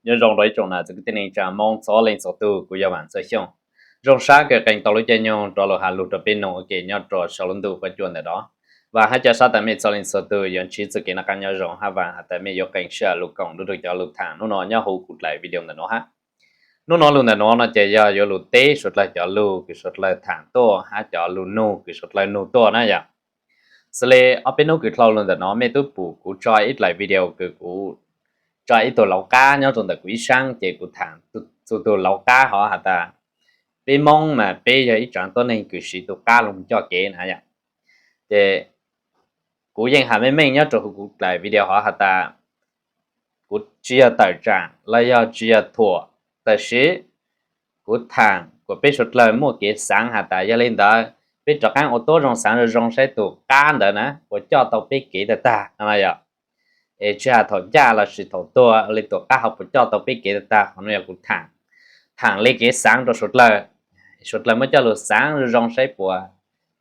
Nyob zoo rau ib tsoom nam txiv kwv tij neej tsa Hmoob txhua leej txhua tus, kuv yog Vam Txawj Xyooj. Zoo sab kawg qee tau lub caij nyoog rov los has lug rau peb noog ua ke nyob rau saum lub ntuj qab cuab ntawm no. Vam hab ca sab tas mej txhua leej txhua tus yuav ntsib txuj kev noj qab nyob zoo hab Vam has tas mej yuav qee sij hawm lug koom nrug rau cov lug thaam hnub no nyob huv kuv dlaim video ntawm no hab. Hnub no lug ntawm no no ces yog yuav lug teb suav dlawg cov lug kws suav dlawg thaam tuaj hab cov lug nug kws suav dlawg nug tuaj na yom. Xws le ob peb hnub kws dlhau lug ntawm no mej tub pum kuv tso ib dlaim video kws kuv tso ib tug lauv qab nyob rau ntawm kuv ib saab ces kuv thaam txug tug lauv qab hov has tas peb Moob mas peb yog ib tsav tuab neeg kws siv tug qab lug coj kev na yom. Ces kuv yeej has meej meej nyob rau huv kuv dlaim video hov has tas kuv tsi yog tawm tsaam los yog tsi yog thuam, tab sis kuv thaam kuas peb suav dlawg muaj kev xaav has tas yog le ntawd peb rov qaab ua tuab zoo xaav zoo zoo saib tug qab ntawd na puas coj tau peb kev tag tag no yom. Es tsi has thaum ncaj lossis thaum tuag le tug qab hov puas coj tau peb kev tag tag, qhov no yog kuv thaam, thaam le kev xaav rau suav dlawg, suav dlawg muab coj lug xaav zoo zoo saib puas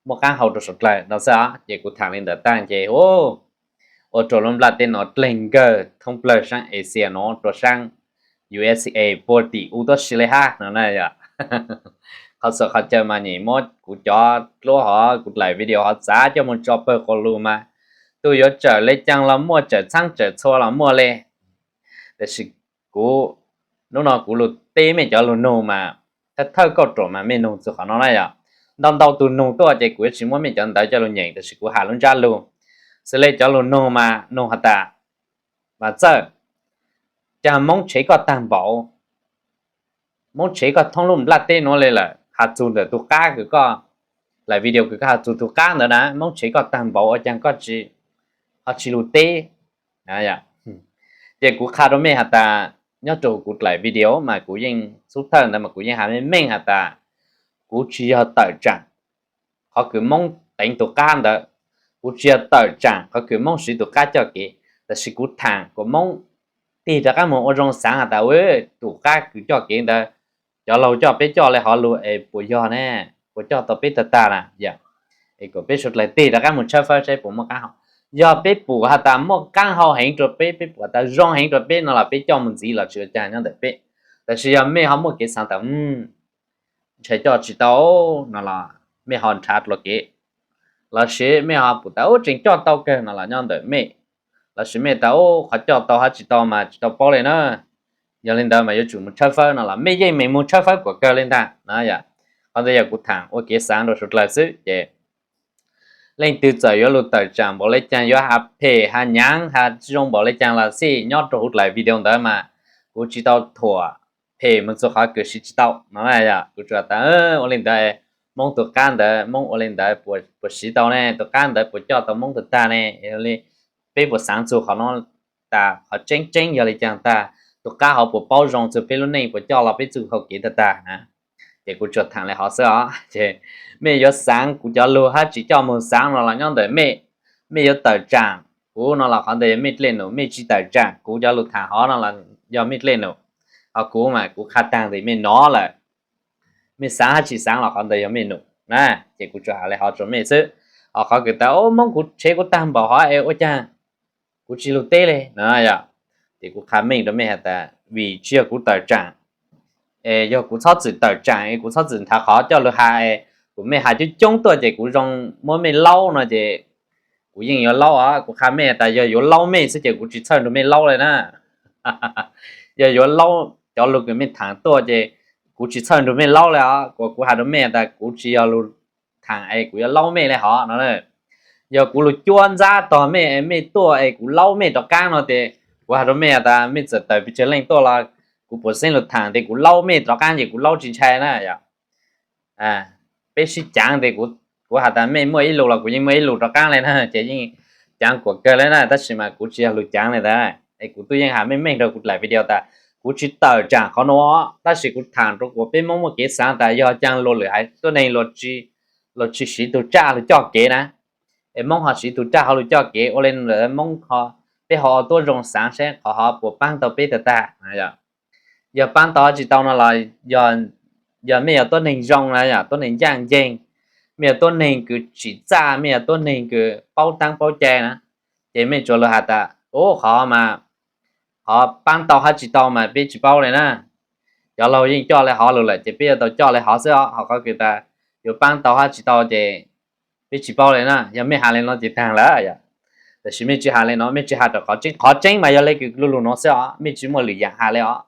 muaj qaab hau rau suav dlawg no xwb os. Ces kuv thaam le ntawd tag ces ua rau lub nplaj teb no dleeg nkawg thoob plawg saab Asia no rua saab U S A puag tim u tuab si le hab no na yom. Qhov txhua qhov chaw mas nyem muab kuv cov dluab hov kuv dlaim video hov txav coj moog tso pawg quas lug mas tug yuav tsawm le caag los muaj, tsawm txhaab tsawm txhua los muaj le. Tab sis kuv, hnub no kuv lug teb mej cov lug nug mas thawj thawj kauj ruam mas mej nug txug qhov no na yom. Ntau ntau tug nug tuaj ces kuv yuav tsi muab mej cov ntawv coj lug nyeem, tab sis kuv has lub ntsab lug. Xws le cov lug nug mas nug has tas, Vam Txawj, caag Moob tshev koj tag npaum, Moob tshev koj thoob lub nplaj teb nuav le lawm, has txug ntawm tug qab kws koj, dlaim video kws koj has txug tug qab ntawd na, Moob tshev koj tag npaum ua caag koj tsi, ho tsi lug teb? Ces kuv qha rau mej has tas, nyob rau kuv dlaim video mas kuv yeej, xub thawj ntawd mas kuv yeej has meej meej has tas kuv tsi yog tawm tsaam qhov kws Moob teev tug qab ntawd, kuv tsi yog tawm tsaam qhov kws Moob siv tug qab coj kev, tab sis kuv thaam kuas Moob tig rov qaab moog ua zoo xaav has tas, tug qab kws coj kev ntawd cov laug coj peb coj le hov lug es puas yog ne, puas coj tau peb tag tag na yom. Es kuas peb suav dlawg tig rov qaab moog tshawb fawb saib puas muaj qaab hau. Yog peb pum has tas muaj qaab hau heev rua peb, peb pum has tas zoo heev rua peb no los peb coj moog ntxiv los tsi ua caag nyob ntawm peb. Tab sis yog mej ho muaj kev xaav tas ntshai coj tsi tau no los mej ho nrhav dlua kev, lossis mej ho pum tas ub tseem coj tau kawg no los nyob ntawm mej, lossis mej tas ub qhov coj tau hab tsi tau mas tsi tau paub le na. Yog le ntawd mas yuav tsum moog tshawb fawb no los mej yeej meem moog tshawb fawb kuas kawg le ntag na yom. Qhov ntawd yog kuv thaam ua kev xaav rua suav dlawg xwb ces leej twg txawm yuav lug tawm tsaam npaum le caag, yuav has phem has nyaav has tsi zoo npaum le caag los xij, nyob rau huv dlaim video ntawd mas kuv tsi tau thuam phem moog txug qhov kws siv tsi tau no na yom. Kuv tsuas tas ua le ntawd, Moob tug qab ntawd Moob ua le ntawd puas siv tau ne, tug qab ntawd puas coj tau Moob tag tag ne, peb puas xaav txug qhov no tas qhov tseeb tseeb yog le caag tag, tug qab hov puas paub zoo txug peb lub neej, puas coj los peb txuj hau kev tag tag na. Ces kuv tsuas thaam le hov xwb os. Ces mej yuav xaav kuv cov lug hab tsi coj moog xaav no los nyob ntawm mej. Mej yuav tawm tsaam kuv no los qhov ntawd yog mej dlej num, mej tsi tawm tsaam kuv cov lug thaam hov no los yog mej dlej num. Ho kuv mas kuv qha taag tes mej nov lawm, mej xaav hab tsi xaav los qhov ntawd yog mej num na. Ces kuv tsuas has le hov rua mej xwb. Ho qhov kws tas ub Moob kuv tshev kuv tag npaum hov es ua caag kuv tsi lug teb le no yom. Ces kuv qha meej rua mej has tas vim tsi yog kuv tawm tsaam, es yog kuv txhob txwm tawm tsaam es kuv txhob txwm nthav qhov coj lug has es kuas mej has coob coob tuaj ces kuv zoo muab mej laub no ces kuv yeej yuav laub os. Kuv qha mej has tas yog yuav laub mej xwb ces kuv tsi txhawj nrug mej laub le na. Yog yuav laub cov lug kws mej thaam tuaj ces kuv tsi txhawj nrug mej laub le os. Kuas kuv has rua mej has tas kuv tsi yog lug thaam es kuv yuav laub mej le hov no. Yog kuv lug cuab ntxab tog mej es mej tuaj es kuv laub mej rov qaab no tes kuv has rua mej has tas mej txawm tawm pes tsawg leej tuaj los kuv puas xeeb lug thaam tes kuv laub mej rov qaab ces kuv laub tsi ntshai na yom. Peb sib caav tes kuv has tas mej muaj ib lus los kuv yeej muaj ib lus rov qaab le na, ces yeej caav kuas kawg le na, tab sis mas kuv tsi yog lug caav le ntawd. Es kuv tub yeej has meej meej rua kuv dlaim video tas kuv tsi tawm tsaam qhov nuav, tab sis kuv thaam rua kuas peb Moob muaj kev xaav tas yog caag luas lwm haiv tuab neeg luas tsi siv tug tsaj lug coj kev na, es Moob ho siv tug tsaj hov lug coj kev ua le ntawd Moob, peb ho ua tuab zoo xaav saib qhov hov puas paab tau peb tag tag. Yog paab tau hab tsi tau no los yog mej yog tuab neeg zoo na, yog tuab neeg ncaaj nceeg, mej yog tuab neeg kws tsim txaj, mej yog tuab neeg kws paub taab paub cai na, ces mej tsuas lug has tas ub qhov mas Qhov paab tau hab tsi tau mas peb tsi paub le na. Cov laug yeej coj le hov lug lawm ces peb yuav tau coj le hov xwb os. Ho qhov kws tas yuav paab tau hab tsi tau ces peb tsi paub le na. Yog mej has le nuav ces taag lawm yom. Tab sis mej tsi has le nuav, mej tsi has rau qhov tseeb. Qhov tseeb mas yog le kws lu lug nuav xwb os, mej tsi muaj lwm yaam has le os.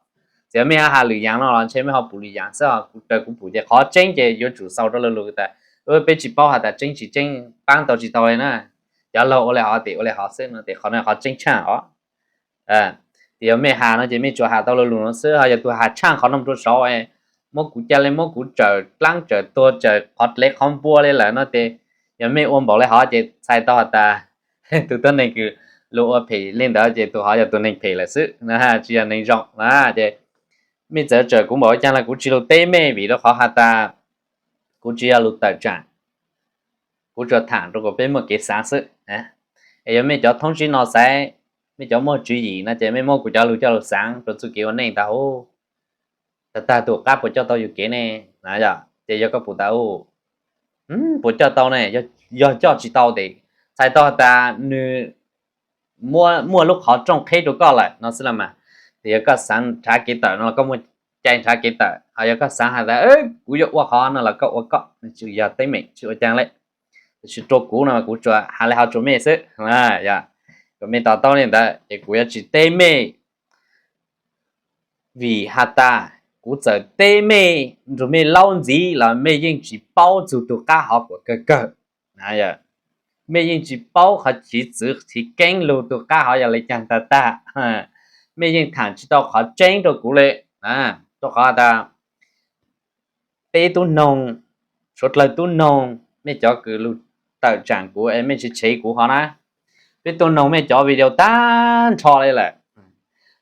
Txawm mej has lwm yaam no los ntshe mej ho pum lwm yaam xwb os. Kuv raws kuv pum ces qhov tseeb ces yuav tsum xaus rau lu lug tas peb tsi paub has tas tseeb tsi tseeb, paab tau tsi tau le na. Cov laug ua le hov tes ua le hov xwb no tes qhov no qhov tseeb tshaj os. Tes yog mej has no ces mej tsuas has tau lu lug nuav xwb. Ho yog tug has tshaj qhov no rua saud, muab kuv ca le muab kuv tsawm dlaab tsawm tuag tsawm qhov dlev qhov npua le lawm no tes yog mej ua npaum le hov ces txhais tau has tas tug tuab neeg kws lug ua phem le ntawd ces tug hov yog tug neeg phem lawm xwb, tsi yog neeg zoo na. Ces mej txawm tsawm kuv npaum le caag los kuv tsi lug teb mej vim rau qhov has tas kuv tsi yog lug tawm tsaam, kuv tsuas thaam rua kuas peb muaj kev xaav xwb. Es yog mej cov thoob tsib no xaiv, mej cov muaj tswv yim no ces mej muab kuv cov lug coj lug xaav rua txuj kev ua neej tas hu, tag tag tus qab puas coj tau yug kev ne? Ces yog koj pum tas hu, puas coj tau ne? Yog coj tsis tau tes txhais tau has tas nws muaj lub qhov rooj qheb rua koj lawm no xwb los mas. Tes yog koj xaav nrhav kev tawm no los koj muaj cai nrhav kev tawm. Ho yog koj xaav has tas kuv yuav ua qhov no los koj ua koj, tsi yog teeb meem tsi ua caag le. Tab sis rua kuv no kuv tsuas has le hov rua mej xwb. Kuas mej to taub le ntawd ces kuv yuav tsis teb mej. Vim has tas kuv txawm teb mej nrug mej laub ntxiv los mej yeej tsis paub txug tug qab hov kuas kawg kawg. Mej yeej tsis paub qhov chiv txwv chiv keeb lug tug qab hov yog le caag tag tag. Mej yeej thaam tsis tau qhov tseeb rua kuv le. Rua qhov tas peb tub noog, suav dlawg tub noog, mej cov kws lug tawm tsaam kuv es mej tsis tshev kuv hov na, peb tub noog mej cov video tag nrho le lawm.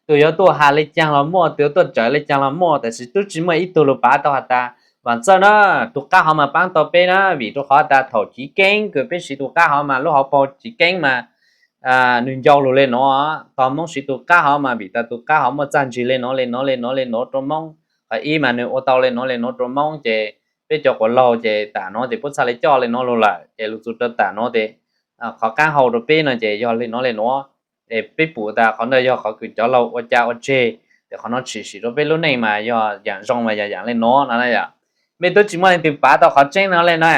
Tug yuav tuaj has le caag los muaj, tug yuav tuaj tsawm le caag los muaj, tab sis tub tsi muaj ib tug lug pav tau has tas Vaam Txawj na, tug qab hov mas paab tau peb na, vim rua qhov tas thaum chiv keeb kws peb siv tug qab hov mas lub hauv paug chiv keeb mas nws ncau lug le nuav. Tog Moob siv tug qab hov mas vim tas tug qab hov muaj txaj ntsig le nuav le nuav le nuav le nuav rua Moob. Qhov ib mas nws ua tau le nuav le nuav rua Moob ces peb cov quas laug ces tam nuav ces puab txhaj le coj le nuav lug lawm ces lug txug rua tam nuav ces qhov qaab hau rua peb no ces yog le nuav le nuav. Es peb pum tas qhov ntawd yog qhov kws cov laug ua ca ua tseg, ces qhov no tshwm sim rua peb lub neej mas yog yaam zoo mas yog yaam le nuav no na yom. Mej tub tsi muaj leej twg pav tau qhov tseeb no le na.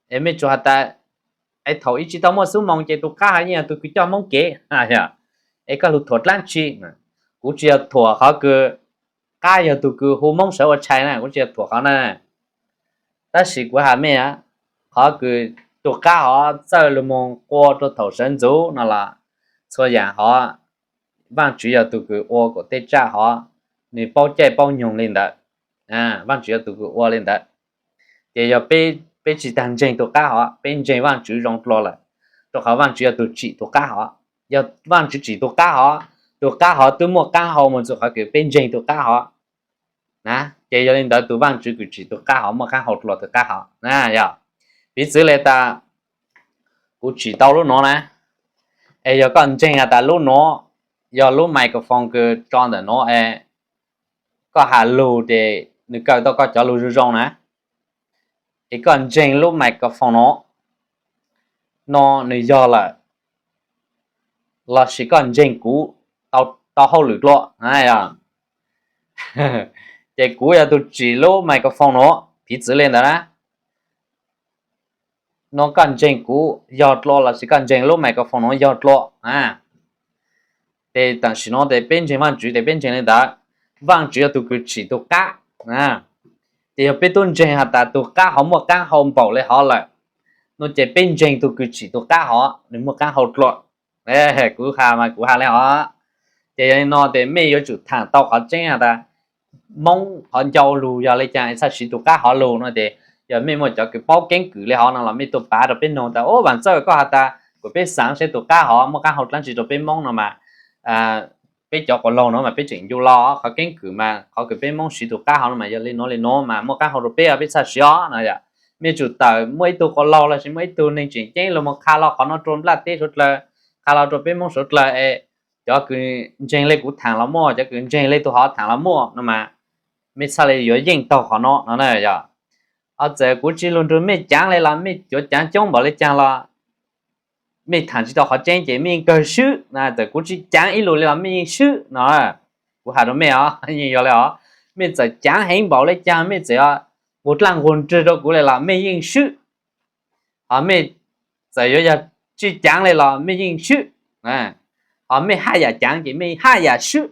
Es mej tsuas has tas es thaum ub tsis tau muaj xub moos ces tug qab hov yeej yog tug kws coj Moob kev. Es koj lug thuam dlaab tsi? Kuv tsis yog thuam qhov kws qab yog tug kws hu Moob sawv ua tshais na, kuv tsis yog thuam qhov na. Tab sis kuv has mej, qhov kws tug qab hov txawj lug moog qua rua thaum sawv ntxuv no los txhua yaam hov Vaajtswv yog tug kws ua kuas tej tsaj hov nws paub caij paub nyoog le ntawd. Vaajtswv yog tug kws ua le ntawd. Ces yog peb tsis taag ntseeg tug qab hov, peb ntseeg Vaajtswv zoo dlua lawm, rua qhov Vaajtswv yog tug tsim tug qab hov. Yog Vaajtswv tsim tug qab hov, tug qab hov twb muaj qaab hau moog txug qhov kws peb ntseeg tug qab hov na. Ces yog le ntawd tug Vaajtswv kws tsim tug qab hov muaj qaab hau dlua tug qab hov na yom. Piv txwv le tas kuv tsim tau lub nuav na, es yog koj ntseeg has tas lub nuav yog lub microphone kws tso ntawm nuav es koj has lug ces nws kaw tau koj cov lug zoo zoo na, es koj ntseeg lub microphone nuav no nws yog lawm, lossis koj ntseeg kuv tau hauj lwm dlua na yom. Ces kuv yog tug tsim lub microphone nuav, piv txwv le ntawd na. No koj ntseeg kuv yog dlua lossis koj ntseeg lub microphone nuav yog dlua na. Ces tam sim no ces peb ntseeg Vaajtswv ces peb ntseeg le ntawd, Vaajtswv yog tug kws tsim tug qab. Ces yog peb tub ntseeg has tas tug qab hov muaj qaab hau npaum le hov lawm no ces peb ntseeg tug kws tsim tug qab hov nws muaj qaab hau dlua. Kuv has mas kuv has le hov. Ces yog li no ces mej yuav tsum thaam tau qhov tseeb has tas Moob qhov ncau lug yog le caag es txhaj siv tug qab hov lug no ces yog mej muaj cov kws paub keeb kwm le hov no los mej tuaj pav rau peb noog tas, Ub, Vaam Txawj, koj has tas kuas peb xaav seb tug qab hov muaj qaab hau dlaab tsi rau peb Moob no mas peb cov quas laug no mas peb tseem ncu lo qhov keeb kwm mas qhov kws peb Moob siv tug qab hov no mas yog le nuav le nuav mas muaj qaab hau rau peb, peb txhaj siv os no yom. Mej tsum tawm muaj ib tug quas laug lossis muaj ib tug neeg tseem ceeb lug moog qha lo qhov no rua nplaj teb suav dlawg, qha lo rua peb Moob suav dlawg es cov kws ntseeg le kuv thaam los muaj, cov kws ntseeg le tug hov thaam los muaj no mas mej txhaj le yuav yeej taug qhov no no na yom. Ho txawm kuv tsi lug nrug mej caav le los mej cuav caav coob npaum le caag los mej thaam tsi tau qhov tseeb ces mej yeej kawg swb na. Txawm kuv tsi caav ib lus le los mej yeej swb no. Kuv has rua mej os, yeej yog le os, mej txawm caav heev npaum le caag mej txawm yog nqus dlaaj nqus nrwg rua kuv le los mej yeej swb. Hos mej txawm yuav yog tsi caav le los mej yeej swb. Hos mej haj yam caav ces mej haj yam swb,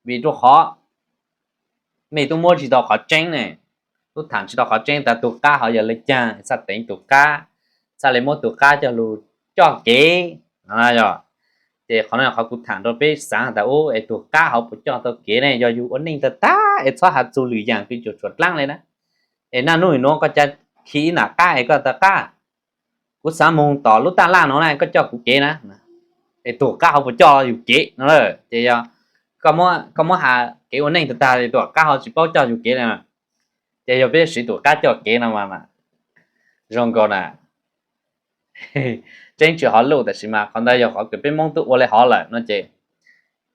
vim rua qhov mej tub muab tsi tau qhov tseeb ne, tub thaam tsi tau qhov tseeb tas tug qab hov yog le caag, txhaj teev tug qab, txhaj le muab tug qab coj lug coj kev. Ces qhov no qhov kuv thaam rua peb xaav tas ub es tug qab hov puas coj tau kev ne, yog yug ua neej tag tag es txhob has txug lwm yaam kws cuam tshuam dlaab le na. Es naj nub nuav koj ca khi ib nam qab es koj tas qab, kuv xaav moog tom lub taj laj nuav na, koj coj kuv kev na. Es tug qab hov puas coj yug kev no? Ces yog koj muab has kev ua neej tag tag, tug qab hov tsi paub coj yug kev le. Ces yog peb siv tug qab coj kev no mas zoo nkaus na, tseeb tsi hov luj, tab sis mas qhov ntawd yog qhov kws peb Moob tub ua le hov lawm no ces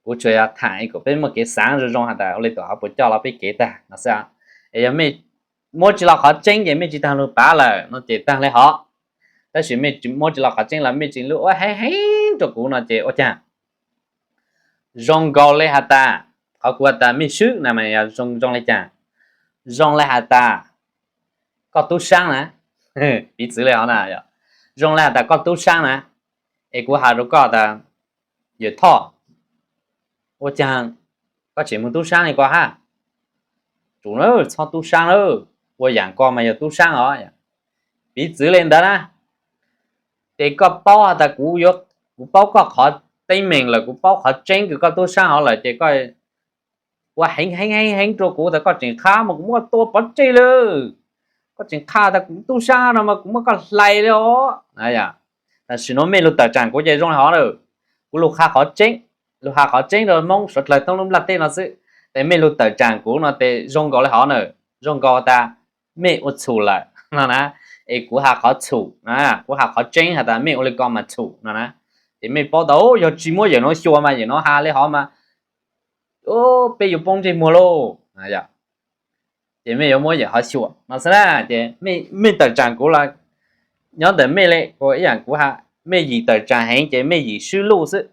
kuv tsuas yog thaam kom peb muaj kev xaav zoo zoo has tas ua le tug hov puas coj los peb kev tag no xwb. Es yog mej muab tsi los qhov tseeb ces mej tsi taag lug pav lawm no ces taag le hov, tab sis mej muab tsi los qhov tseeb los mej tsi lug ua heev heev rua kuv no ces ua caag? Zoo nkaus le has tas, qhov kuv has tas mej swb na mas yog zoo zoo le caag? Zoo le has tas koj tub saab na, piv txwv le hov na, zoo le has tas koj tub saab na, es kuv has rua koj tas, Yawm Thoj, ua caag koj tseem moog tub saab le ko hab? Tsum na, txhob tub saab lawm, ua yaam ko mas yog tub saab os. Piv txwv le ntawd na, ces koj paub has tas kuv, kuv paub koj qhov teeb meem lawm, kuv paub qhov tseeb kws koj tub saab hov lawm ces koj ua heev heev heev heev rua kuv tas koj tseem qha mas kuv muab koj tua pov tseg lawm. Koj tseem qha tas kuv tub saab no mas kuv muab koj hlais le os. Tam sim nuav mej lug tawm tsaam kuv ces zoo le hov na, kuv lug qha qhov tseeb, lug has qhov tseeb rua Moob suav dlawg thoob lub nplaj teb no xwb. Ces mej lug tawm tsaam kuv no ces zoo nkaus le hov na, zoo nkaus tas mej ua txhum lawm no na. Es kuv has qhov txhum, kuv has qhov tseeb has tas mej ua le ko mas txhum no na. Ces mej paub tas yog tsi muab yawm nuav xyuas mas yawm nuav has le hov mas peb yuav poob ntsej muag lauj. Ces mej yuav muab yawm hov xyuas no xwb na. Ces mej tawm tsaam kuv los nyob ntawm mej le, kuv ib yaam kuv has, mej yim tawm tsaam heev ces mej yim swb luj xwb.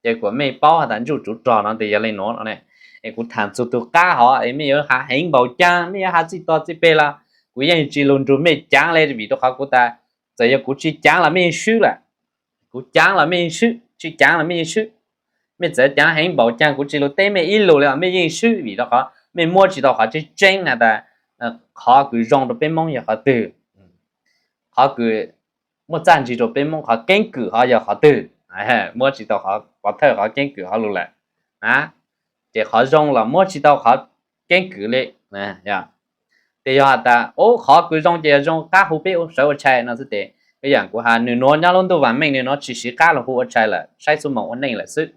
Ces kuas mej paub has tas ntsuj tsuv rog no tes yog le nuav no ne. Es kuv thaam txug tug qab hov es mej yuav has heev npaum caag, mej yuav has txij to txij peg los kuv yeej tsi lug nrug mej caav le, vim rua qhov kuv tas txawm yog kuv tsi caav los mej yeej swb lawm. Kuv caav los mej yeej swb, tsi caav los mej yeej swb. Mej txawm caav heev npaum caag kuv tsi lug teb mej ib lus le os mej yeej swb, vim rua qhov mej muab tsi tau qhov tseeb tseeb has tas qhov kws zoo rua peb Moob yog qhov twg, qhov kws muaj txaj ntsig rua peb Moob qhov keeb kwm hov yog qhov twg. Muab tsi tau qhov pov thawj qhov keeb kwm hov lug lawm. Ces qhov zoo los muab tsi tau qhov keeb kwm le. Ces yog has tas qhov kws zoo ces yog zoo qab hu peb sawv ua tshais no xwb tes, ib yaam kuv has nws nuav nyob lub ntuj vaam meej nws nuav tsi siv qab lug hu ua tshais lawm, saib xuab moos ua neej lawm xwb.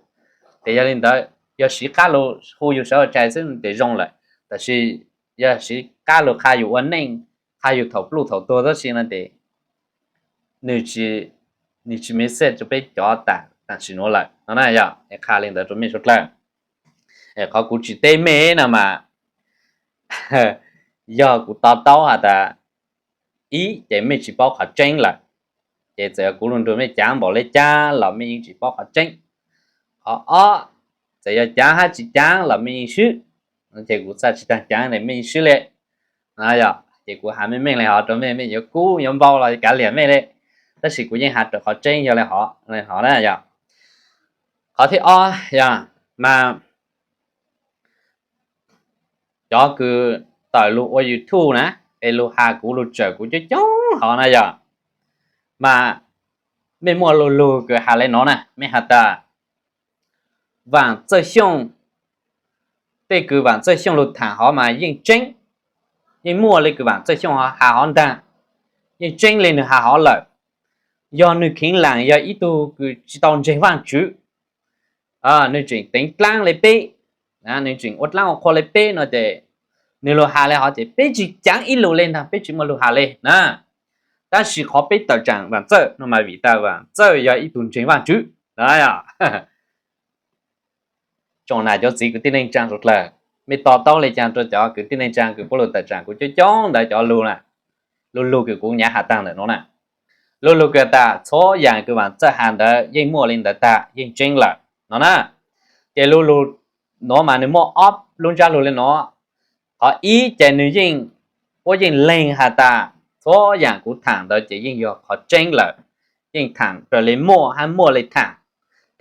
Ces yog le ntawd, yog siv qab lug hu yug sawv ua tshais xwb tes zoo lawm, tab sis yog siv qab lug qha yug ua neej, qha yug thaum pluj thaum tuag tab sis no tes nws tsi message rua peb cov tam sim nuav lawm no na. Yog qha le ntawd rua mej suav dlawg. Qhov kuv tsi teb mej no mas yog kuv to taub has tas ib ces mej tsi paub qhov tseeb lawm, ces txawm yog kuv lug nrug mej caav npaum le caag los mej yeej tsi paub qhov tseeb. Qhov ob, txawm yog caav hab tsi caav los mej yeej swb. Ces kuv txhaj tsi taag caav tes mej yeej swb le. Yog ces kuv has meej meej le hov rua mej, mej yuav kub yuav npau los kav liam mej le, tab sis kuv yeej has raws qhov tseeb yog le hov na. Yog qhov thib ob yog mas cov kws tawm lug ua YouTube na, es lug has kuv lug tsawm kuv coob coob hov na yog, mas mej muaj lug lug kws has le nuav na, mej has tas Vaam Txawj Xyooj, tej kws Vaam Txawj Xyooj lug thaam hov mas yeej tseeb, yeej muaj le kws Vaam Txawj Xyooj has hov ntaag, yeej tseeb le nwg has hov lawm. Yog nwg kheev laam yog ib tug kws tsi tau ntseeg Vaajtswv, nwg tseem teev dlaab le peb, nwg tseem ua dlaab ua qhua le peb no ces nwg lug has le hov ces peb tsi caav ib lus le ntaag, peb tsi muaj lug has le na. Tab sis qhov peb tawm tsaam Vaam Txawj no mas vim tas Vaam Txawj yog ib tug ntseeg Vaajtswv. Tsoom nam cov txiv kwv tij neej tsaa suav dlawg, mej to taub le caag rua cov kwv tij neej tsaa kws puab lug tawm tsaam kuv coob coob ntawd cov lug, lug lug kws kuv nyaav has taag ntawm nuav na. Lu lug kws tas txhua yaam kws Vaam Txawj has ntawd yeej muaj li ntawd tag, yeej tseeb lawm no na. Ces lu lug nuav mas nwg muaj ob lub ntsab lug le nuav. Qhov ib ces nwg yeej, puab yeej leeg has tas txhua yaam kuv thaam ntawd ces yeej yog qhov tseeb lawm, yeej thaam raws le muaj hab muaj le thaam,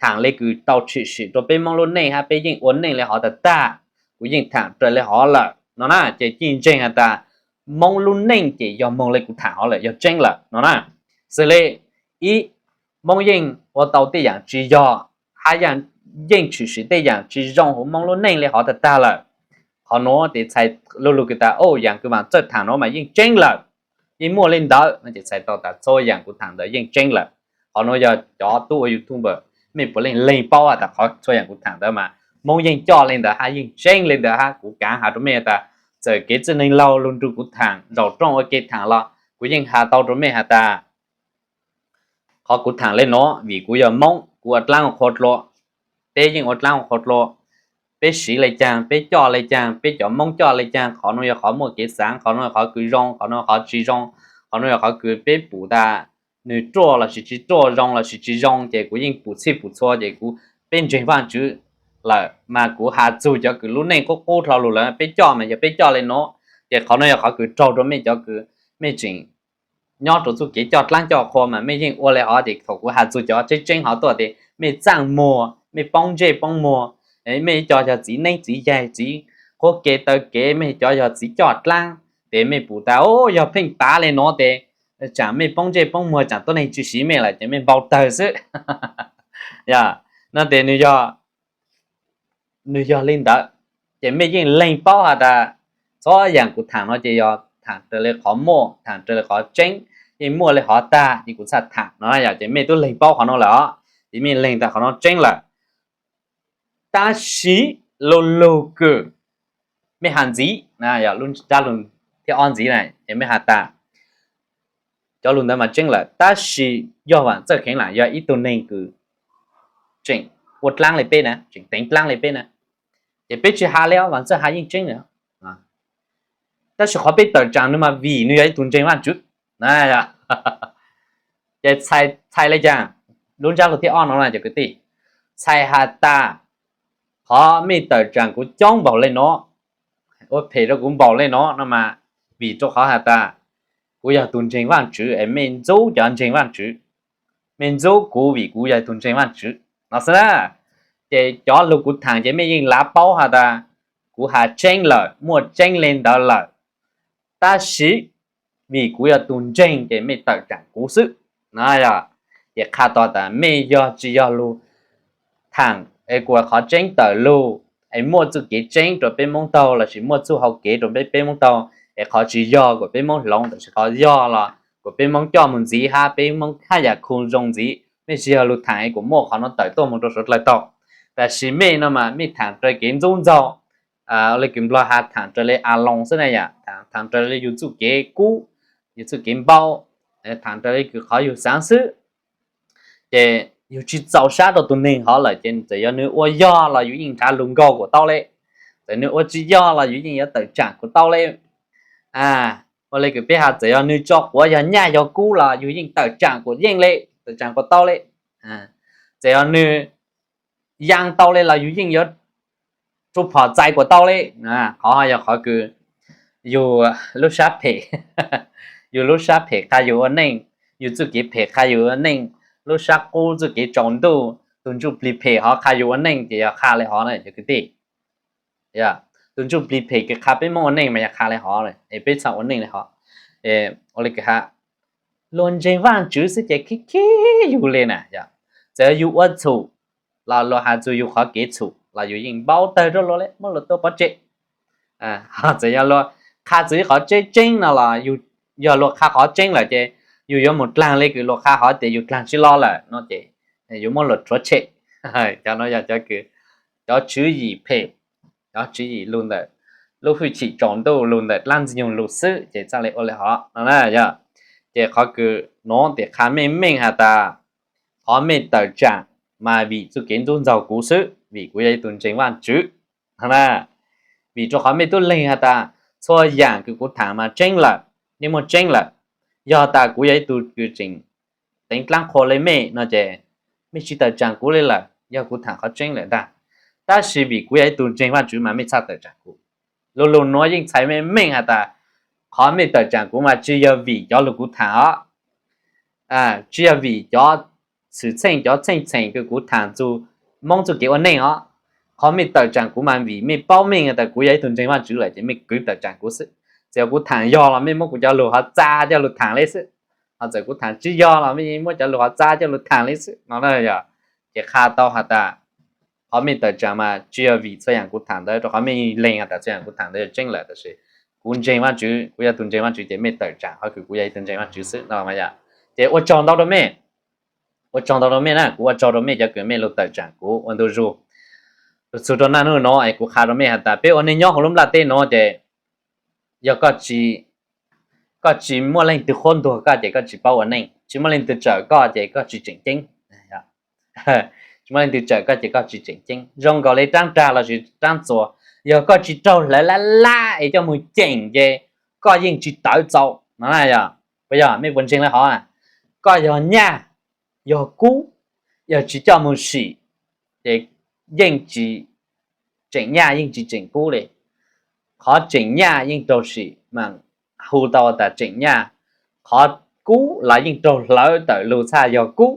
thaam le kws tau tshwm sim rua peb Moob lub neej hab peb yeej ua neej le hov tag tag, kuv yeej thaam raws le hov lawm no na. Ces yeej ntseeg has tas Moob lub neej ces yog moog le kuv thaam hov lawm, yog tseeb lawm no na. Xws le ib, Moob yeej ua tau tej yaam tsi yog, hab yeej tshwm sim tej yaam tsi zoo huv Moob lub neej le hov tag tag lawm. Qhov nuav tes txhais lu lug kws tas, o, yaam kws Vaam Txawj thaam nuav mas yeej tseeb lawm, yeej muaj le ntawd no ces txhais tau tas txhua yaam kuv thaam ntawd yeej tseeb lawm. Qhov nuav yog cov tub ua YouTube, mej puav leej leeg paub has tas qhov txhua yaam kuv thaam ntawd mas Moob yeej coj le ntawd hab yeej tseeb le ntawd hab. Kuv kaav has rua mej tas txawm kev txwj neeg laug lug nrug kuv thaam, zaum rooj ua ke thaam los kuv yeej has tau rua mej has tas qhov kuv thaam le nuav vim kuv yog Moob, kuv ua dlaab ua qhua dlua, peb yeej ua dlaab ua qhua dlua, peb siv le caag, peb coj le caag, peb cov Moob coj le caag, qhov nuav yog qhov muaj kev xaav, qhov nuav yog qhov kws zoo, qhov nuav yog qhov tsi zoo, qhov nuav yog qhov kws peb pum tas nwg ruaj lossis tsi ruaj, zoo lossis tsi zoo, ces kuv yeej pum txhij pum txhua ces kuv, peb ntseeg Vaajtswv lawm mas kuv has txug cov kws lub neej qub qub dlhau lug lawm, peb coj mas yog peb coj le nuav, ces qhov nuav yog qhov kws raug rua mej cov kws mej tseem nyob rua txuj kev coj dlaab coj qhua mas mej yeej ua le hov ces thaum kuv has txug cov tseeb tseeb hov tuaj tes mej txaaj muag, mej poob ntsej poob muag, mej cov yog txiv neeb txiv yaig, txiv qhuab kev taw kev, mej cov yog txiv coj dlaab, tes mej pum tas, o, yog pheej pav le nuav tes tsaam mej poob ntsej poob muag, tsaam tuab neeg tsi siv mej lawm ces mej npau tawg xwb. Yog, no tes nwg yog, nwg yog le ntawd, ces mej yeej leeg paub has tas txhua yaam kuv thaam no ces yog thaam raws le qhov muaj, thaam raws le qhov tseeb, yeej muaj le hov tag ces kuv txhaj thaam no yog, ces mej tub leeg paub qhov no lawm os, ces mej leeg tas qhov no tseeb lawm. Tab sis lu lug kws mej has ntxiv, yog lub ntsab lug thib ob ntxiv na, ces mej has tas cov lug ntawd mas tseeb lawm, tab sis yog Vaam Txawj kheev lam yog ib tug neeg kws tseem ua dlaab le peb na, tseem teev dlaab le peb na, ces peb tsi has le os, Vaam Txawj has yeej tseeb lawm. Tab sis qhov peb tawm tsaam nwg mas vim nwg yog ib tug ntseeg Vaajtswv. Ces txhais le caag, lub ntsab lug thib ob no na cov kwv tij, txhais has tas qhov mej tawm tsaam kuv coob npaum le nuav, ua phem rua kuv npaum le nuav no mas vim rua qhov has tas kuv yog tug ntseeg Vaajtswv es mej ntxub cov ntseeg Vaajtswv, mej ntxub kuv vim kuv yog tug ntseeg Vaajtswv no xwb na. Ces cov lug kuv thaam ces mej yeej lav paub has tas kuv has tseeb lawm, muaj tseeb le ntawd lawm, tab sis vim kuv yog tug ntseeg ces mej tawm tsaam kuv xwb. Ces qha tau tas mej yog tsi yog lug thaam es kuas qhov tseeb tawm lug es muaj txuj kev tseeb rua peb Moob taug lossis muaj txuj hau kev rua peb, peb Moob taug, es qhov tsi yog kuas peb Moob hloov, tab sis qhov yog los kuas peb Moob coj moog ntxiv hab peb Moob haj yam khu zoo ntxiv. Mej tsi yog lug thaam es kuas muaj qhov nuav tawm tuaj moog rua suav dlawg taug. Tab sis mej no mas mej thaam raws kev ntxub ntxaug, le kws Nplog has thaam raws le a loos xwb na yom, thaam raws le yug txuj kev kub, yug txuj kev npau, thaam raws le kws qhov yug xaav xwb. Ces yug tsi txaus sab rua tug neeg hov lawm ces txawm yog nwg ua yog los yug yeej nrhav lug nkaug kuas tau le, txawm nwg ua tsi yog los yug yeej yuav tawm tsaam kuas tau le. Ua le kws peb has txawm yog nwg tso quav yog nyaj yog kub los yug yeej tawm tsaam kuas yeej le, tawm tsaam kuas tau le. Txawm yog nwg yaa tau le los yug yeej yuav tsu phom txais kuas tau le. Qhov yog qhov kws yug lub sab phem, yug lub sab phem qha yug ua neej, yug txuj kev phem qha yug ua neej, lub sab qub txuj kev tsaus ntuj, tug ntsuj plig phem hov qha yug ua neej ces yog qha le hov na cov kwv tij. Tug ntsuj plig phem kws qha peb Moob ua neej mas yog qha le hov, es peb txhaj ua neej le hov. Ua le kws has, luag ntseeg Vaajtswv xwb ces khib khib yug le na. Txawm yug ua txhum los luag has txug yug qhov kev txhum los yug yeej npau tawg rua luag le, muab luag tua pov tseg. Txawm yog luag qha txug ib qhov tseeb tseeb no los yug, yog luag qha qhov tseeb lawm ces yug yuav moog dlaag le kws luag qha hov tias yug dlaag tsi lo lawm no ces yuav muab luag rhuav tshem. Cov no yog cov kws, cov tswv yim phem, cov tswv yim lug ntawm lub hwj chim tsaus ntuj, lug ntawm dlaab ntxwg nyoog lug xwb ces txhaj le ua le hov no na yog. Ces qhov kws nuav tes qha meej meej has tas qhov mej tawm tsaam mas vim txuj kev ntxub ntxaug kuv xwb, vim kuv yog ib tug ntseeg Vaajtswv na. Vim rua qhov mej tub leeg has tas txhua yaam kws kuv thaam mas tseeb lawm, yeej muaj tseeb lawm. Yog tas kuv yog ib tug kws tseem teev dlaab qhua le mej no ces mej tsi tawm tsaam kuv le lawm, yog kuv thaam qhov tseeb lawm ntag. Tab sis vim kuv yog ib tug ntseeg Vaajtswv mas mej txhaj tawm tsaam kuv. Lu lug nuav yeej txhais meej meej has tas qhov mej tawm tsaam kuv mas tsi yog vim cov lug kuv thaam os, tsi yog vim cov xwm txheej cov txheej txheem kws kuv thaam txug Moob txuj kev ua neej os. Qhov mej tawm tsaam kuv mas vim mej paub meej tas kuv yog ib tug ntseeg Vaajtswv lawm ces mej kwv tawm tsaam kuv xwb. Txawm kuv thaam yog los mej muab kuv cov lug hov txag coj lug thaam le xwb, ho txawm kuv thaam tsi yog los mej muab cov lug hov txag coj lug thaam le xwb no na yog. Ces qha tau has tas qhov mej tawm tsaam mas tsi yog vim txhua yaam kuv thaam ntawd, rau qhov mej lees has tas txhua yaam kuv thaam ntawd yog tseeb lawm, tab sis kuv ntseeg Vaajtswv, kuv yog tug ntseeg Vaajtswv ces mej tawm tsaam qhov kws kuv yog ib tug ntseeg Vaajtswv xwb no mas yog. Ces ua tsaug ntau rau mej, ua tsaug ntau rau mej na, kuv ua tsaug rau mej cov kws mej lug tawm tsaam kuv ua ntu zug. Lug txug rau naj nub nuav es kuv qha rau mej has tas peb ua neej nyob huv lub nplaj teb nuav ces yog koj tsi muaj leej twg qhuab ntuas koj ces koj tsi paub ua neej, tsi muaj leej twg tsawm koj ces koj tsi tseem ceeb. Tsi muaj leej twg tsawm koj ces koj tsi tseem ceeb. Zoo nkaus le raab rag lossis raab txuas, yog koj tsi raug hlawv lab lab es coj moog ceem ces koj yeej tsi tawv txaus no na yog. Puas yog? Mej puas ntseeg le hov? Koj yog nyaj, yog kub, yog tsi coj moog sim ces yeej tsi tseem nyaj yeej tsi tseem kub le. Qhov tseem nyaj yeej raug sim mas hu tau tas tseem nyaj, qhov kub los yeej raug hlawv tawm lug txhaj yog kub.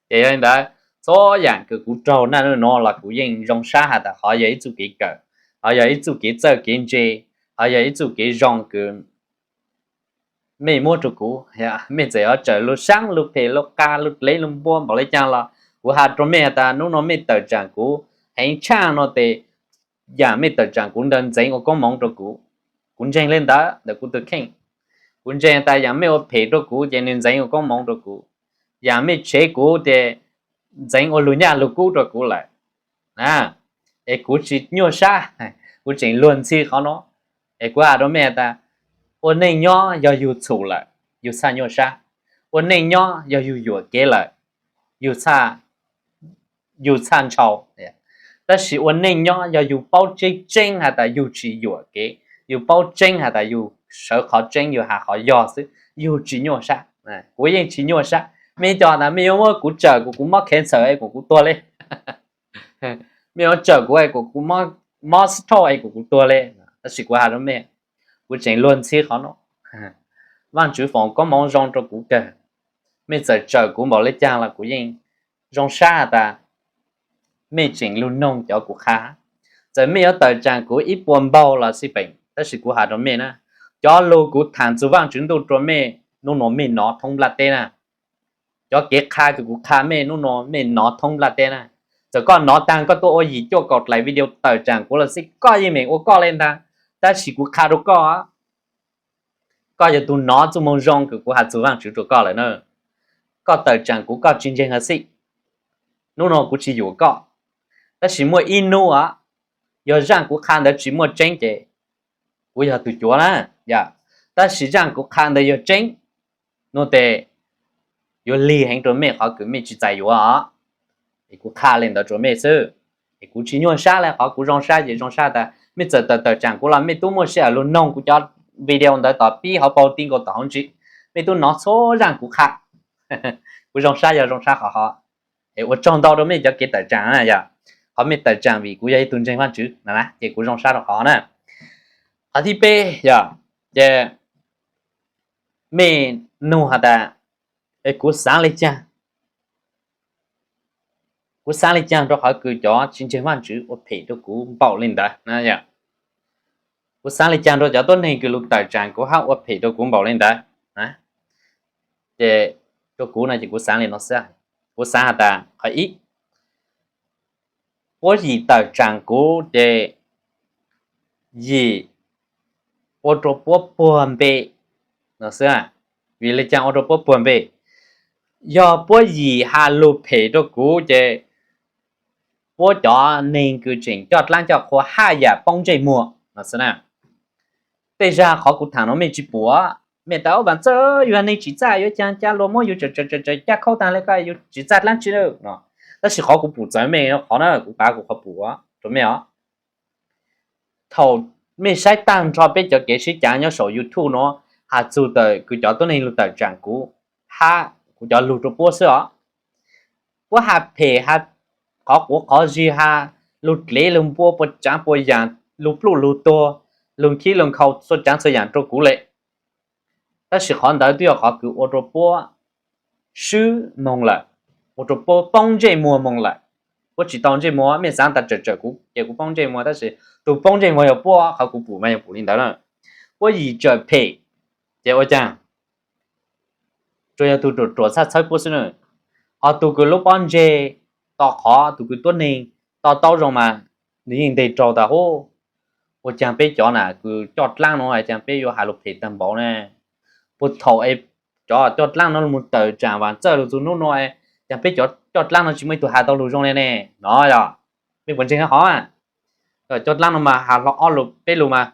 Ces yog li ntawd, txhua yaam kws kuv raug naj nub nuav los kuv yeej zoo sab has tas qhov yog ib txuj kev kawm, qhov yog ib txuj kev txawj kev ntse, qhov yog ib txuj kev zoo kws mej muab rau kuv. Mej txawm yuav tsawm lug saab lug phem lug qas lug dlev lug npua npaum le caag los kuv has rau mej has tas nub nuav mej tawm tsaam kuv heev tshaaj nuav tes yaam mej tawm tsaam kuv ntawd ntxeev ua koob moov rau kuv. Kuv ntseeg le ntawd ntawm kuv tug kheej. Kuv ntseeg tas yaam mej ua phem rau kuv ces nwg ntxeev ua koob moov rau kuv. Yaam mej tshev kuv ces ntxeev ua lug nyaj lug kub rau kuv lawm. Es kuv tsi nyuaj sab, kuv tseem luag ntxhi qhov nuav. Es kuv has rau mej has tas ua neej nyob yog yug txhum lawm yug txhaj nyuaj sab. Ua neej nyob yog yug yuam kev lawm yug txhaj ntshau. Tab sis ua neej nyob yog yug paub tseeb tseeb has tas yug tsi yuam kev, yug paub tseeb has tas yug sawv qhov tseeb yug has qhov yog xwb, yug tsi nyuaj sab. Kuv yeej tsi nyuaj sab. Mej cov tas mej yuav muab kuv tsawm kuas kuv mob cancer es kuas kuv tuag le, mej yuav tsawm kuv es kuas kuv mob stroke es kuas kuv tuag le. Tab sis kuv has rau mej, kuv tseem luag ntxhi qhov nuav. Vaajtswv foom koob moov zoo rau kuv kawg. Mej txawm tsawm kuv npaum le caag los kuv yeej zoo sab has tas mej tseem lug noog cov kuv qha. Txawm mej yuav tawm tsaam kuv ib puas npaug los xij peem, tab sis kuv has rau mej na, cov lug kuv thaam txug Vaajtswv ntuj rua mej nub nuav mej nov thoob nplaj teb na. Cov kev qha kws kuv qha mej nub nuav mej nov thoob nplaj teb na. Txawm koj nov taag koj tuaj ua yim cuaj kaum dlaim video tawm tsaam kuv los xij koj yeej meem ua koj le ntag, tab sis kuv qha rua koj, koj yog tug nov txuj moo zoo kws kuv has txug Vaajtswv rua koj lawm na. Koj tawm tsaam kuv koj tsi ntseeg hab xij, nub nuav kuv tsi yuam koj. Tab sis muaj ib nub os, yog zaaj kuv qha ntawd tsi muaj tseeb ces kuv yog tug cuav na. Tab sis zaaj kuv qha ntawd yog tseeb, nub tes yuav lig heev rua mej qhov kws mej tsi txais yuav os. Es kuv qha le ntawd rua mej xwb. Es kuv tsi nyuaj sab le, qhov kuv zoo sab ces zoo sab tas mej txawm tawm tawm tsaam kuv los mej tub muaj sij hawm lug noog kuv cov video ntawd tom pib hauv paug ti nkaus tom hauv ntsis, mej tub nov txhua zaaj kuv qha. Kuv zoo sab yog zoo sab qhov hov. Es ua tsaug ntau rua mej cov kev tawm tsaam na yog, qhov mej tawm tsaam vim kuv yog ib tug ntseeg Vaajtswv na, ces kuv zoo sab rua qhov na. Qhov thib peb yog, ces mej nug has tas, es kuv xaav le caag, kuv xaav le caag rua qhov kws cov tsi ntseeg Vaajtswv ua phem rua kuv npaum le ntawd na. Kuv xaav le caag rua cov tuab neeg kws lug tawm tsaam kuv hab ua phem rua kuv npaum le ntawd. Ces rua kuv no ces kuv xaav le no xwb. Kuv xaav has tas qhov ib, puab yim tawm tsaam kuv ces yim ua rua puab puag npe no xwb. Vim le caag ua rua puab puag npe? Yog puab yim has lug phem rua kuv ces puab cov neeg kws tseem coj dlaab coj qhua haj yam poob ntsej muag no xwb na. Tej zag qhov kuv thaam no mej tsi pum, mej tas Vam Txawj, yug neeg tsim txaj yuav caag ca luag muab yug tsawm tsawm tsawm caj khaub taag le koj yug tsim txaj dlaab tsi no. Tab sis qhov kuv pum txawv mej qhov na, kuv pav kuv qhov pum rua mej os. Thaum mej saib taag nrho peb cov kev sib caav nyob saum YouTube nuav, has txug tawm kws cov tuab neeg lug tawm tsaam kuv, hab kuv cov lug rua puab xwb os. Puab has phem, has qhov quav qhov zig, has lug dlev lug npua, puas tsaav puas yaam, lug pluj lug tuag, lug nkhib lug nkhaus txhua tsaav txhua yaam rua kuv le. Tab sis qhov ntawd twb yog qhov kws ua rua puab swb moog lawm, ua rua puab poob ntsej muag moog lawm. Puab tsis tau ntsej muag, mej xaav tas tsawm tsawm kuv ces kuv poob ntsej muag, tab sis tug poob ntsej muag yog puab, qhov kuv pum mas yog pum li ntawd na. Puab yim tsawm phem ces ua caag? Tsuas yog tug ruam ruam txhaj txhawb puab xwb na. Ho tug kws lub pob ntseg to qhov, tug kws tuab neeg to taub zoo mas nwg yeej nteg raug tas hub. Ua caag peb cov na kws coj dlaab nuav, caag peb yuav has lug phem tag npaum ne? Puag thaum es cov coj dlaab nuav moog tawm tsaam Vaam Txawj lug txug nub nuav, caag peb cov coj dlaab nuav tsis muaj ib tug has tau lug zoo le ne? No yog, mej puas ntseeg hov? Coj dlaab nuav mas has hlo ob lug peb lug mas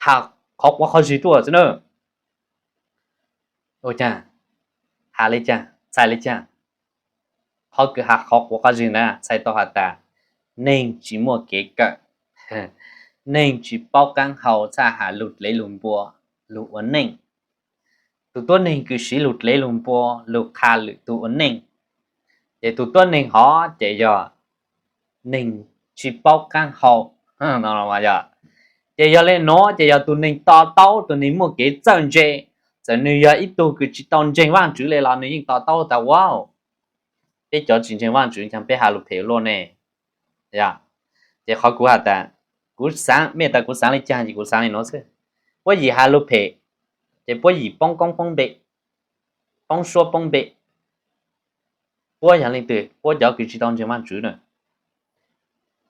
has qhov quav qhov zig tuaj xwb na. Ua caag? Has le caag? Txhais le caag? Qhov kws has qhov quav qhov zig ntawd txhais tau has tas neeg tsis muaj kev kawm, neeg tsis paub qaab hau, txhaj has lug dlev lug npua, lug ua neej. Tug tuab neeg kws siv lug dlev lug npua lug qha lwm tug ua neej, ces tug tuab neeg hov ces yog neeg tsis paub qaab hau. Ces yog le nuav ces yog tug neeg to taub, tug neeg muaj kev txawj ntse, txawm nwg yog ib tug kws tsis tau ntseeg Vaajtswv le los nwg yeej to taub tas ua peb cov tsis ntseeg Vaajtswv caag peb has lug phem luaj ne. Ces qhov kuv has tas, kuv xaav, mej tas kuv xaav le caag ces kuv xaav le nuav xwb. Puab yim has lug phem ces puab yim poob koob poob npe, poob suab poob npe. Puab yog leej twg? Puab cov kws tsis tau ntseeg Vaajtswv na.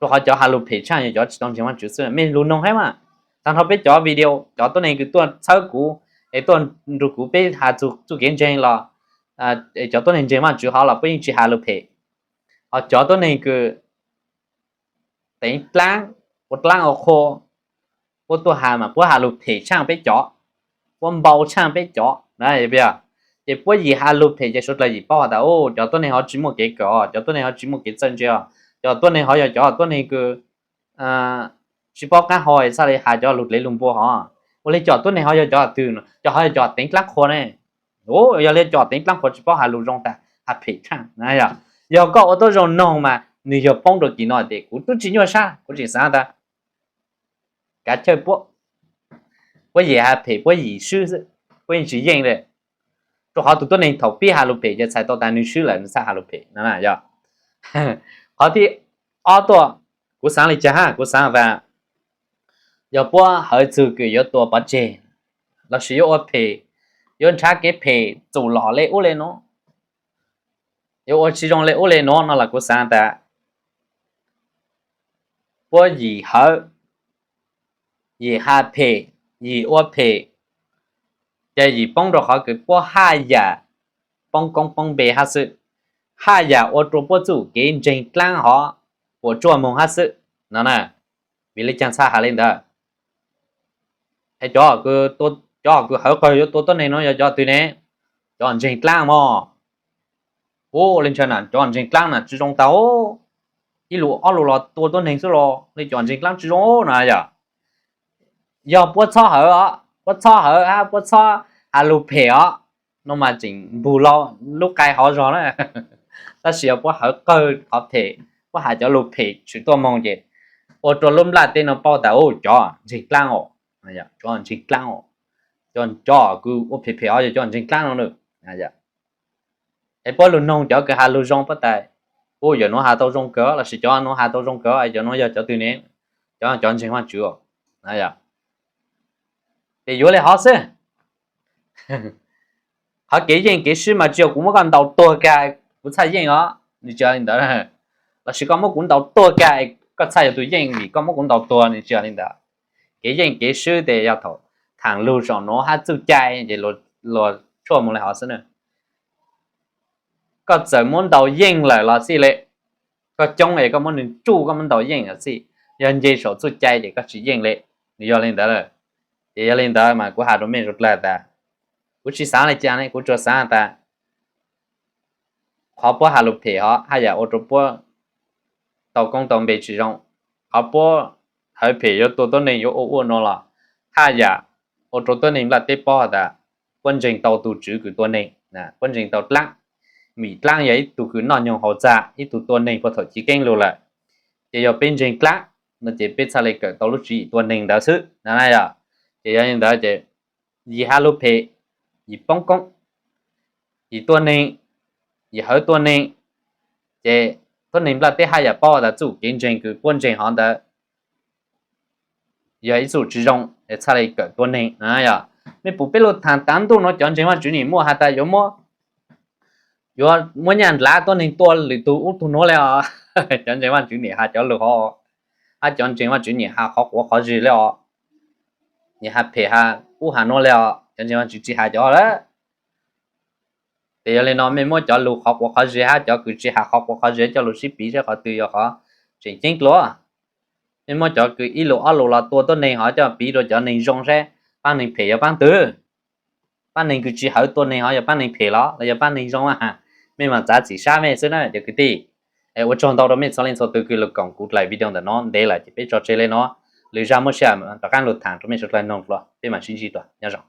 Rua qhov cov has lug phem tshaaj yog cov tsis tau ntseeg Vaajtswv xwb. Mej lug noog hab mas, taag nrho peb cov video, cov tuab neeg kws tuaj txhawb kuv es tuaj nrug kuv peb has txug txuj kev ntseeg los, cov tuab neeg ntseeg Vaajtswv hov los puab yeej tsis has lug phem. Ho cov tuab neeg kws teev dlaab, ua dlaab ua qhua, puab tuaj has mas puab has lug phem tshaaj peb cov, puab npau tshaaj peb cov. Ces puab yim has lug phem ces suav dlawg yim paub has tas cov tuab neeg hov tsis muaj kev kawm, cov tuab neeg hov tsis muaj kev txawj ntse os, cov tuab neeg hov yog cov tuab neeg kws tsis paub qaab hau txhaj le has cov lug dlev lug npua hov. Ua le cov tuab neeg hov yog cov twg? Cov hov yog cov teev dlaab qhua ne. Yog le cov teev dlaab qhua tsis paub has lug zoo tas has phem tshaaj. Yog koj ua tuab zoo noog mas nwg yog poob rua kis no tes kuv tub tsis nyuaj sab, kuv tseem xaav tas kav chawj puab, puab yim has phem puab yim swb xwb, puab yeej tsis yeej le. Rua qhov tug tuab neeg thaum pib has lug phem ces txhais tau tas nwg swb lawm nwg txhaj has lug phem no. Qhov thib ob tuaj, kuv xaav le caag hab? Kuv xaav tas yog puab hawv txug kws yuav tua pov tseg lossis yuav ua phem, yuav nrhav kev phem txum lom le ub le nuav, yuav ua tsis zoo le ub le nuav no los kuv xaav tas puab yim hawv, yim has phem, yim ua phem, ces yim poob rua qhov kws puab haj yam poob koob poob npe hab xwb, haj yam ua rua puab txuj kev ntseeg dlaab hov puas tsuaj moog hab xwb no na. Vim le caag txhaj has le ntawd? Es cov, cov kws hawv qawg yuav tua tuab neeg nuav yog cov twg ne? Cov ntseeg dlaab mog. Ua le ntshai na, cov ntseeg dlaab na tsis zoo tag, ib lus ob lus los tua tuab neeg xwb los le cov ntseeg dlaab tsis zoo na yog. Yog puab txhob hawv, puab txhob hawv hab puab txhob has lug phem os, no mas tseem npug lub qai hov zog na. Tab sis yog puab hawv qawg qhov phem, puab has cov lug phem tshwm tuaj moog ces ua rua lub nplaj teb no paub tas cov ntseeg dlaab os, cov ntseeg dlaab os, cov kws ua phem phem hov yog cov ntseeg dlaab no na. Es puab lug noog cov kws has lug zoo puab tas, u, yog nuav has tau zoo kawg lossis cov nuav has tau zoo kawg, cov nuav yog cov twg ne? Cov, cov ntseeg Vaajtswv. Ces yuav le hov xwb. Qhov kev yeej kev swb mas tsis yog kuv muab koj ntaus tuag kag kuv txhaj yeej os, nws tsis yog li ntawd. Lossis koj muab kuv ntaus tuag kag koj txhaj yog tug yeej vim koj muab kuv ntaus tuag, nws tsis yog li ntawd. Kev yeej kev swb tes yog thaum thaam lug saum nuav hab txuj cai ces luag tshuaj moog le hov xwb na. Koj txawm muab ntaus yeej lawm los xij le, koj coob es koj muab nws tsuj koj muab ntaus yeej los xij, yog nce saum txuj cai ces koj tsis yeej le. Nws yog li ntawd lawm. Ces yog li ntawd mas kuv has rua mej zoo dlawg tas, kuv tsis xaav le caag ne, kuv tsuas xaav tas qhov puab has lug phem hov haj yam ua rua puab tau koob tau npe tsis zoo. Qhov puab hawv phem yuav tua tuab neeg yuav ua ua nuav los haj yam ua rua tuab neeg nplaj teb paub tas puab ntseeg tau tug tswv kws tua neeg, puab ntseeg tau dlaab. Mim dlaab yog ib tug kws noj nyoog haus txag, ib tug tua neeg puag thaum chiv keeb lug lawm. Ces yog peb ntseeg dlaab no ces peb txhaj le kawm tau lub tswv yim tua neeg ntawd xwb no yog. Ces yog li ntawd ces yim has lug phem, yim poob koob, yim tua neeg, yim hawv tua neeg, ces tuab neeg nplaj teb hab yam paub tas txuj kev ntseeg kws puab ntseeg hov ntawd yog ib txuj tsi zoo, txhaj le kawm tua neeg no yog. Mej pum peb lug thaam tav ntuj nuav cov ntseeg Vaajtswv nim muaj has tas yuav muab, yuav muab nyaj nrlav tuab neeg tua lwm tug ub tug nuav le os. Cov ntseeg Vaajtswv nim has cov lug hov, hab cov ntseeg Vaajtswv nim has qhov quav qhov zig le os, nim has phem has ub has nuav le os, cov ntseeg Vaajtswv tsi has cov lawm. Ces yog le no mej muab cov lug qhov quav qhov zig hab cov kws tsi has qhov quav qhov zig coj lug sib piv saib qhov twg yog qhov tseem ceeb dlua. Mej muab cov kws ib lus ob lus los tua tuab neeg hov coj piv rua cov neeg zoo saib paab neeg phem yog paab twg, paab neeg kws tsi hawv tua neeg hov yog paab neeg phem los los yog paab neeg zoo. Mej mas txav txim sab mej xwb na cov kwv tij. Ua tsaug ntau rua mej txhua leej txhua tug kws lug koom kuv dlaim video ntawm no ntev lawm ces peb tso tseg le no, lwm zag muaj sij hawm rov qaab lug thaam rua mej suav dlawg noog dlua, peb mam sib ntsib dlua, nyob zoo.